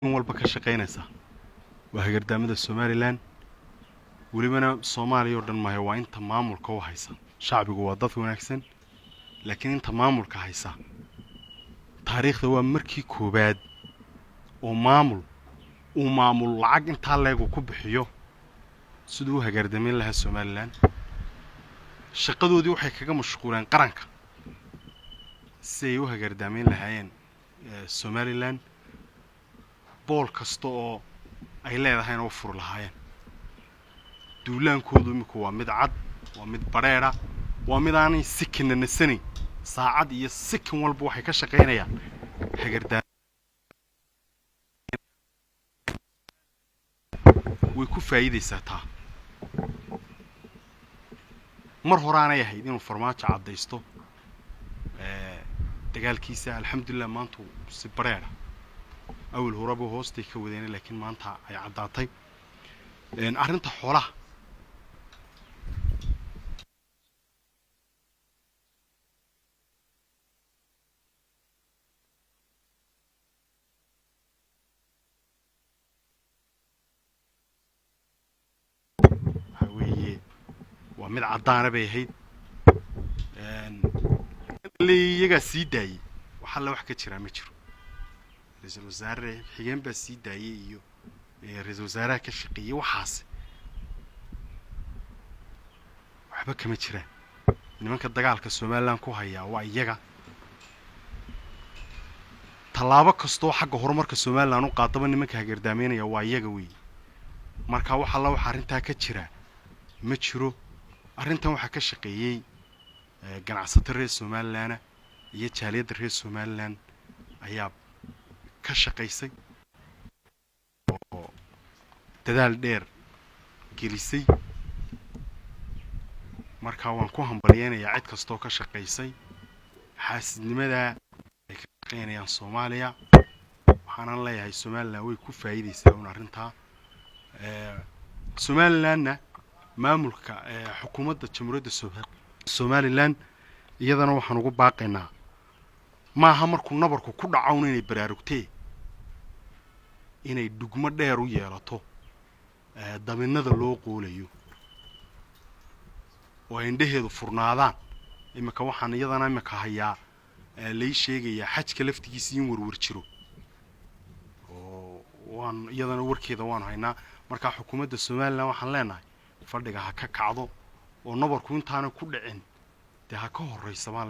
Walba ka shaqaynaysaa waa hagardaamada Somaliland, welibana Soomaaliya oo dhan maayo, waa inta maamulka u haysa. Shacbigu waa dad wanaagsan, laakiin inta maamulka haysa, taariikhda waa markii koowaad oo maamul uu maamul lacag intaa leegu ku bixiyo siduu u hagaardamayn lahaa Somaliland. Shaqadoodii waxay kaga mashquuleen qaranka si ay u hagaardaamayn lahaayeen Somaliland, bool kasta oo ay leedahayna u furi lahaayeen. Duulaankoodu iminku waa mid cad, waa mid badrheedha, waa mid aanay sikinna nasanayn. Saacad iyo sikin walba waxay ka shaqaynayaan hagardaa. Way ku faa'iidaysaa taa. Mar horaanay ahayd inuu Farmaajo caddaysto dagaalkiisa. Alxamdulilah, maantu si badrheedha, awal horeba hoostay ka wadeena, laakiin maanta ay caddaatay arrinta xoolaha. Waxaa weeye waa mid caddaana bay ahayd, iyagaa sii daayey. Wax alle wax ka jiraa ma jiro. Ra-iisul wasaare xigeen baa sii daayey iyo ra-iisul wasaaraha ka shaqeeyey, waxaas waxba kama jiraan. Nimanka dagaalka Somaliland ku hayaa waa iyaga. Tallaabo kastoo xagga horumarka Somaliland u qaadaba nimanka hageerdaameynaya waa iyaga weeye. Marka wax alla waxa arrintaa ka jira ma jiro. Arrintan waxaa ka shaqeeyey ganacsato reer Somaliland iyo jaaliyadda reer Somaliland ayaa ka shaqaysay oo dadaal dheer gelisay. Marka waan ku hambalyeynayaa cid kastoo ka shaqaysay xaasidnimadaa ay ka shaqaynayaan Soomaaliya. Waxaanan leeyahay Somaliland way ku faa'iidaysaa un arrintaa. Somalilandna maamulka xukuumadda Jamhuuriyadda Somaliland iyadana waxaan ugu baaqaynaa, maaha markuu nabarku ku dhacown inay baraarugtee, inay dhugmo dheer u yeelato daminada loo qoolayo oo ay indhaheedu furnaadaan. Iminka waxaan iyadana iminka hayaa lay sheegayaa xajka laftigiisa in werwer jiro, oo waan iyadana warkeeda waanu haynaa. Markaa xukuumadda Somaliland waxaan leenahay fadhiga ha ka kacdo oo nabarku intaana ku dhicin dee ha ka horraysa baan leenahay.